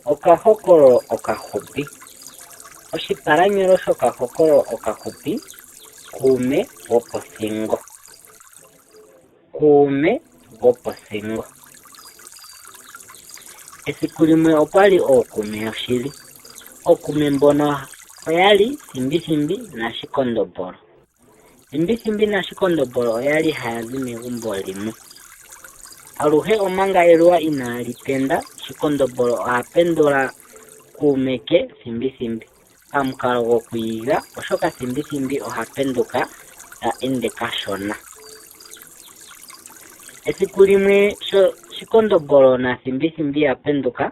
Okahokololo okahupi. Oshipalanyolo shokahokololo okahupi, Kuume gopothingo. Kuume gopothingo. Esiku limwe opwali ookume yoshili. Ookume mbono oyali Thimbithimbi naShikondombolo. Thimbithimbi naShikondombolo oyali haya zi megumbo limwe. Aluhe omanga eluwa inaali tenda, Shikondombolo oha pendula kuume ke Thimbithimbi pamukalo gokwiiga oshoka Thimbithimbi oha penduka ta ende kashona. Esiku limwe sho Shikondombolo naThimbithimbi ya penduka,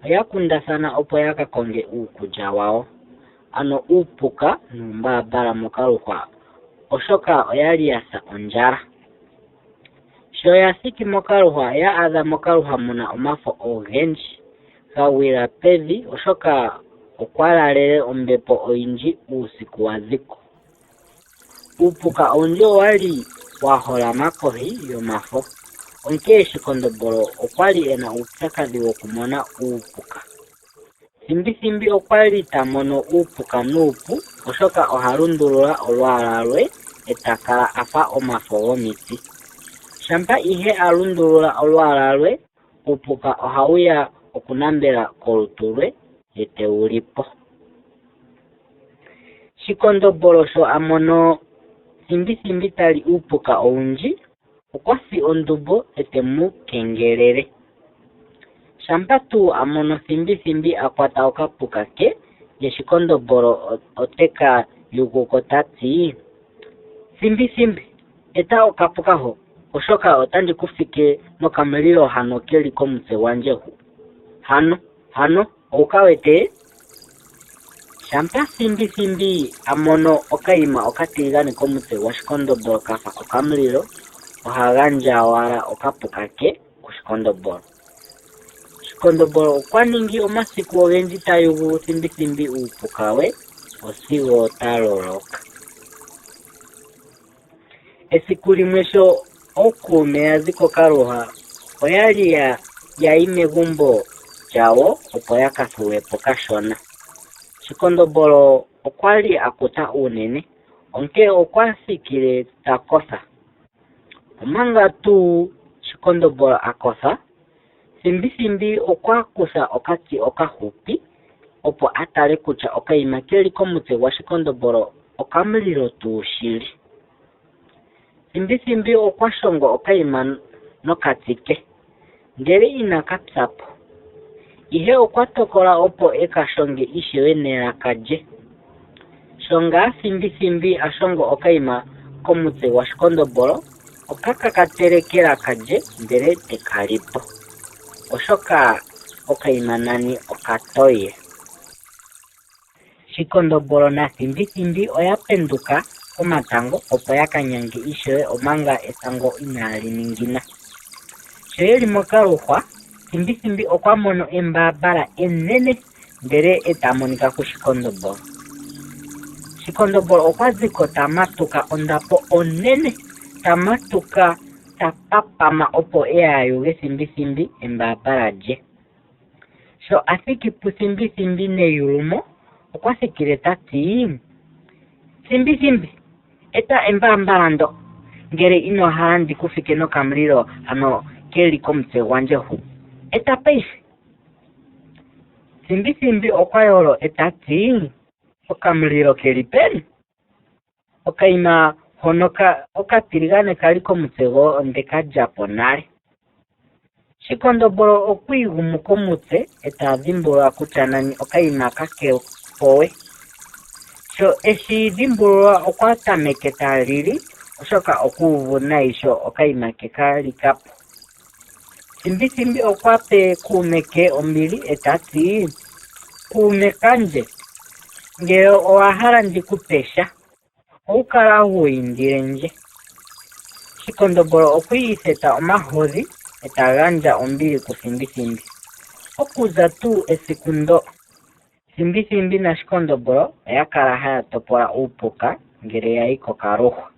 oya kundathana opo ya ka konge uukulya wawo. ano uupuka nuumbaambala mokaluhwa oshoka oyali ya sa ondjala. Sho ya thiki mokaluhwa oya adha mokaluhwa muna omafo ogendji ga gwila pevi oshoka okwa lalele ombepo oyindji uusiku wa ziko. Uupuka owundji owali wa holama kohi yomafo onkee Shikondombolo okwali ena uupyakadhi wokumona uupuka. Thimbithimbi okwa li ta mono uupuka nuupu oshoka oha lundulula olwaala lwe e ta kala a fa omafo gomiti. Shampa ihe a lundulula olwaala lwe, uupuka ohawu ya okunambela kolutu lwe ye te wu li po. Shikondombolo sho a mono Thimbithimbi ta li uupuka owundji, Okwa si ondumbo e te mu kengelele. Shampa tuu a mono Thimbithimbi a kwata okapuka ke, ye Shikondombolo ote ka yugu ko ta ti, Thimbithimbi, eta okapuka ho, oshoka otandi ku fike nokamulilo hano ke li komutse gwandje hu. Hano, hano, Owu ka wete? Shampa Thimbi-Thimbi a mono okayima okatiligane komutse gwaShikondombolo ka fa okamulilo, oha gandja owala okapuka ke kuShikondombolo. Shikondombolo okwa ningi omasiku ogendji ta yugu Thimbi-Thimbi uupuka we osigo ta loloka. Esiku limwe sho ookuume ya zi kokaluha, oya li ya yi megumbo lyawo opo ya ka thuwe po kashona. Shikondombolo okwa li a kuta uunene, onkee okwa thikile ta kotha. Omanga tuu Shikondombolo a kotha, Thimbithimbi okwa kutha okati okahupi opo a tale kutya okayima ke li komutse gwaShikondombolo okamulilo tuu shili. Thimbithimbi okwa shongo okayima nokati ke, ndele inaka pya po. Ihe okwa tokola opo e ka shonge ishewe nelaka lye. Sho ngaa Thimbithimbi a shongo okayima komutse gwaShikondombolo, oka kakatele kelaka lye ndele te ka li po, oshoka okayima nani okatoye. Shikondombolo naThimbithimbi oya penduka komatango opo ya ka nyange ishewe omanga etango inaali ningina. Sho ye li mokaluhwa, Thimbithimbi okwa mono embaambala enene ndele e ta monika kuShikondombolo. Shikondombolo okwa zi ko ta matuka ondapo onene, ta matuka ta papama opo e ya yuge Thimbithimbi embaambala lye. Sho a thiki puThimbithimbi neyulumo, okwa thikile ta ti, Thimbithimbi, eta embaambala ndo, ngele ino hala ndi ku fike nokamulilo hano ke li komutse gwandje hu. Eta paife! Thimbithimbi okwa yolo e ta ti, Okamulilo ke li peni? Okayima hono okatiligane ka li komutse gwo onde ka lya po nale. Shikondombolo okwi igumu komutse e ta dhimbulula kutya nani okayima kake po we. Sho e shi dhimbulula okwa tameke ta lili oshoka oku uvu nayi sho okayima ke ka lika po. Thimbithimbi okwa pe kuume ke ombili e ta ti, Kuume kandje, ngele owa hala ndi ku pe sha, owu kala hu indile ndje. Shikondombolo okwi itheta omahodhi e ta gandja ombili kuThimbithimbi. Okuza tuu esiku ndo, Thimbithimbi naShikondombolo oya kala haya topola uupuka ngele ya yi kokaluhwa.